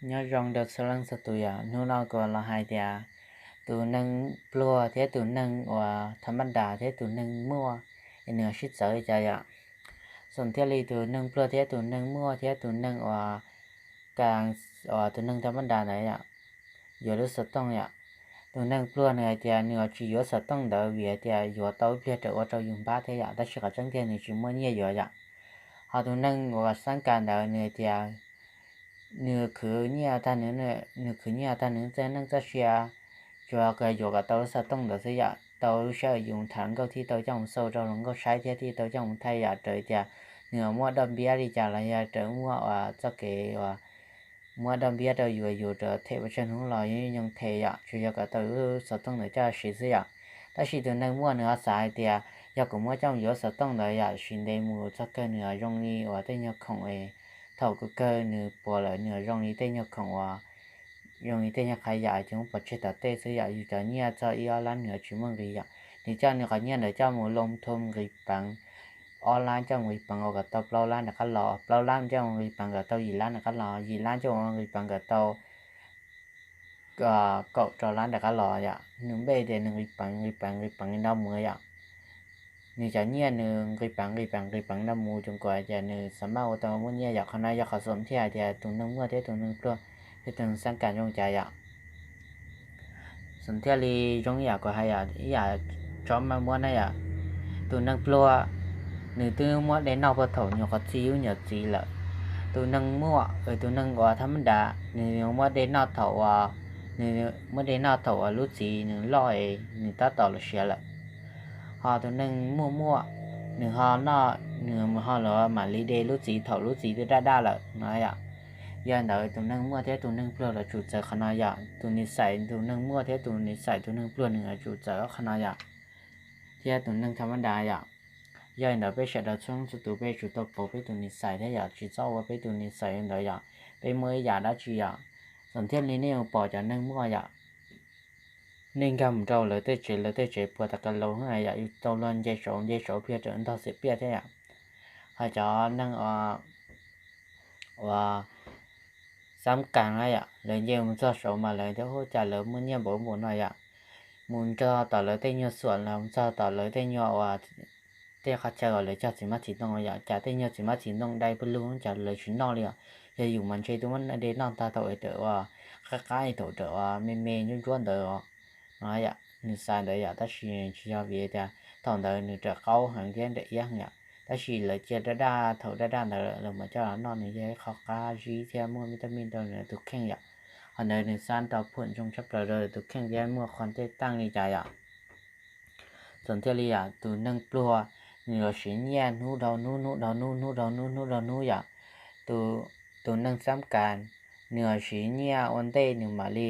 Nyob zoo rau txhua leej txhua tus yom, hnub no kuv los hais tias tus neeg pluag thiab tus neeg uas tha mab das thiab tus neeg muaj es nws sib txawv li cas yom. Xom thiaj li tus neeg pluag thiab tus neeg muaj thiab tus neeg uas ka, uas tus neeg tha mab das ntawd yom, yuav lub xov tooj yom. Tus neeg pluag nws hais tias nws tsis yuav xov tooj ntawd vim hais tias yuav tau ib pliag raws ua rau yus npab thiab yom, tab sis qhov tseeb tiag nws tsis muaj nyiaj yuav yom. Ho tus neeg uas xab kas ntawd nws hais tias nws khwv nyiaj tag nws, nws khwv nyiaj tag nws txoj neej txoj sia, tsuas yuav kom tau lub xov tooj ntawd xwb yom, tau lub sij hawm yus tham nkauj thiaj tau coj mus xau rau hluas nkauj saib thiab thiaj tau coj mus thaij yom, raws tias nws muaj doj npiab li cas los yog raws muaj uas txoj kev uas muab doj npiab rau yus, yus rov them pes tsawg hnub los yeej yooj them yom, tsuas yog kom tau lub xov tooj ntawd coj siv xwb yom. Tab sis tus neeg muaj nws ho xav hais tias yog kuv muab coj mus yuav xov tooj ntawd yom, siv ntev mus txog kawg nws zoo li uas tej nyuag khoom es thaum kawg kawg nws puas lawm nws zoo li tej nyuag khoom uas zoo li tej nyuag qhov yam ces muab pov tseg tom tej xwb yom, yus cov nyiaj txog ib ob lab nws tsis muaj nqis yom. Nws coj nws qhov nyiaj ntawd coj mus loo thoo nqis peev, ob lab coj mus nqis peev ua kom tau plaub lab nram qab los, plaub lab coj mus nqis peev kom tau yim lab nram qab los, yim lab coj mus nqis peev kom tau kaum rau lab nram qab los yom. Nws npe tias nws nqis peev nqis peev nqis peev nqis nto mus yom. Nws cov nyiaj nws nqis peev nqis peev nqis peev nto mus ces kuv hais tias nws xav maj ua tau muaj nyiaj yom. Qhov no yog qhov xom thiaj hais tias tus neeg muaj thiab tus neeg pluag thiab tus neeg xab kas zoo cas yom. Xom thiaj li zoo ib yam kuv hais yom, ib yam tsob maj muab na yom. Tus neeg pluag nws twb muab dej noj puag thaum nyuam qhuav txij lub nyuam txiv lawm. Tus neeg muaj, tus neeg uas tha mab das nws muab dej noj thaum uas, nws muab dej noj thaum uas lub txiv nws loj es nws tab tom los siav lawm. Ho tus neeg muaj muaj, nws ho noj, nws ho los mam li de lub txiv thaum lub txiv twb daj daj lawm no yom. Yog li ntawd tus neeg muaj thiab tus neeg pluag los tsum txawv qhov no yom. Tus nis xais tus neeg muaj thiab tus nis xais tus neeg pluag nws los tsum txawv qhov no yom, thiab tus neeg tha mab das yom. Yog li ntawd peb sawv daws txhua leej txhua tus peb tsum tau pauv peb tus nis xais thiab yom, tsis txhob ua peb tus nis xais li ntawd yom. Peb muaj ib yam dab tsi yom, txom thiaj li nej yuav pom cov neeg muaj yom, nej nkag mus rau lawv tej tsev, lawv tej tsev puas tas ka laus yom, yus tau luag nce saud nce saud pliag raws ntog xiam piaj thiab yom. Ho cov neeg uas xab kas na yom, lawv nce mus txog saud mas lawv thiaj hu cas lawv muaj nyiaj npaum npaum no yom. Mus txog tom lawv tej nyuag xuam los mus txog tom lawv tej nyuag uas tej qhov chaw uas lawv cog txiv mab txiv ntoo yom, cas tej nyuag txiv mab txiv ntoo dai pawg lug cas lawv tsis noj li os. Yog yus mas ntshe twb muab de noj tag thaum rawm uas qab qab thaum rawm uas me me ntsuab ntsuab ntawd os. No yom, nws xav ntawd yom, tab sis tsis yog vim tias thaum ntawd nws rawm qaub heev thiab nrawm iab heev yom, tab sis lawv cia daj daj thaum daj daj ntawd lawv mam coj los noj, nws yog ib qho qab zib thiab muaj vitamin rau nws tus kheej yom. Qhov ntawd nws xav tau phuam ntsoog tshaj plaws rau tus kheej thiab muaj qhov tej teej li cas yom. Txawm thiaj li yom, tus neeg pluag nws los siv nyiaj hnub dhau hnub, hnub dhau hnub, hnub dhau hnub, hnub dhau hnub yom. Tus neeg xab kas nws los siv nyiaj ua ntej nws mam li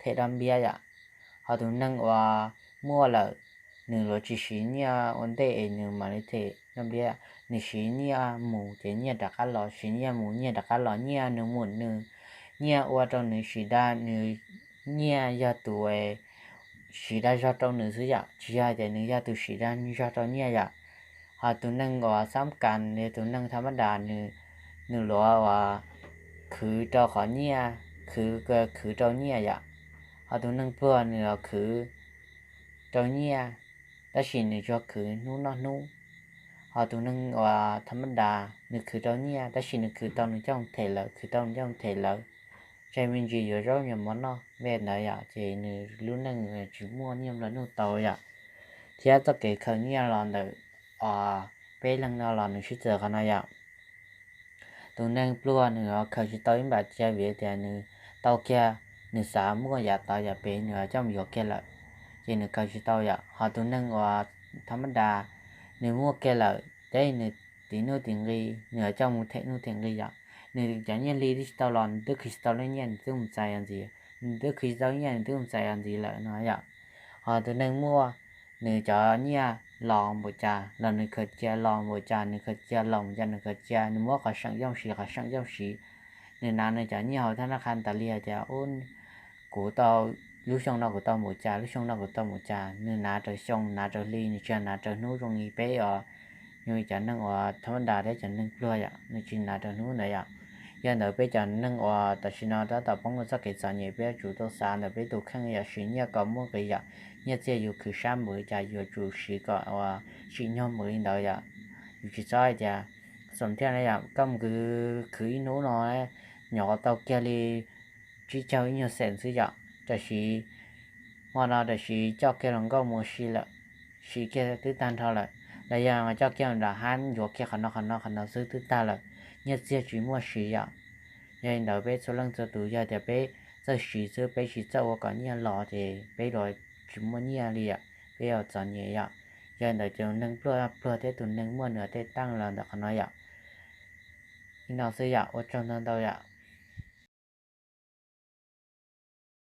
them dab npiab yom. Ho tus neeg uas muaj lawm, nws los tsis siv nyiaj ua ntej es nws mam li them dab npiab, nws siv nyiaj mus ces nyiaj rov qab los, siv nyiaj mus nyiaj rov qab los, nyiaj nws mus nws, nyiaj ua rau nws siv dag, nws nyiaj yog tus siv dag zog rau nws xwb yom, tsis yog tias nws yog tus siv dag zog rau nyiaj yom. Ho tus neeg uas xab kas, tus neeg tha mab das, nws los uas khwv rau qhov nyiaj, khwv, khwv rau nyiaj yom. Ho tus neeg pluag nws los khwv rau nyiaj, tab sis nws tsuas khwv hnub noj hnub. Ho tus neeg uas tha mab das nws khwv rau nyiaj tab sis nws khwv tau nws coj them lawv, khwv tau nws coj them lawv. Tsis me ntsis yuav zaub yuav mov noj li ntawd yom, ces nws lub neej tsis muaj nyiaj nplua nuj tau yom. Thiab txoj kev khaws nyiaj los ntawm peb leeg no los nws sib txawv qhov no yom. Tus neeg pluag nws khaws tsis tau ib npam cia vim tias nws tau kiag, nws xav muaj yam tod yam pem nws coj mus yuav kiag lawm, ces nws khaws tsis tau yom. Ho tus neeg uas tha mab das, nws muaj kiag lawm tab sis nws tiv nuj tiv nqi, nws coj mus them nuj them nqi yom. Nws cov nyiaj hli twb tsis tau los nws twb khwv tsis tau lub nyiaj nws twb mus txais yam ntxiv, nws twb khwv tsis tau nyiaj nws twb mus txais yam ntxiv lawm no yom. Ho tus neeg muaj, nws cov nyiaj los npaum cas los nws khaws cia, los npaum cas nws khaws cia, los npaum cas nws khaws cia, nws muab qhov seem yooj siv qhov seem yooj siv. Nws hnav nws cov nyiaj hauv thab nab qha tas li hais tias, kuv tau, lub xyoo no kuv tau npaum cas, lub xyoo no kuv tau npaum cas, nws hnav raws xyoo hnav raws hli, nws tsis hnav raws hnub zoo li peb os, zoo li cov neeg uas tha mab das thiab cov neeg pluag yom, nws tsis hnav raws hnub ntawd yom. Yog ntawd peb cov neeg uas tam sim no tab tom poob rau txoj kev txom nyem, peb yuav tsum tau xav ntawm peb tus kheej yom, siv nyiaj kom muaj nqis yom. Nyiaj txiag yus khwv sab npaum li cas yuav tsum siv kom uas tsim nyog npaum li ntawd yom. Yus tsis txhob hais tias xom thiaj na yom, koj mus khwv khwv ib hnub no nyob tau kiag li tsib caug ib nyuag xees xwb yom, tab sis hmo no tab sis coj kiag hluas nkauj mus si lawm, siv kiag twb tag nrho lawm. Los yog coj kiag nram hav yuav kiag qhov no qhov no qhov no xwb twb tag lawm, nyiaj txiag tsis muaj siv yom. Yog li ntawd peb txhua leej txhua tus yog tias peb txawj siv xwb, peb tsis txawj ua kom nyiaj los ces peb yuav tsis muaj nyiaj li yom, peb yuav txom nyem yom. Yog li ntawd ces neeg pluag pluag thiab tus neeg muaj nws tej teej los ntawm qhov no yom. Li no xwb yom, ua tsaug ntau ntau yom.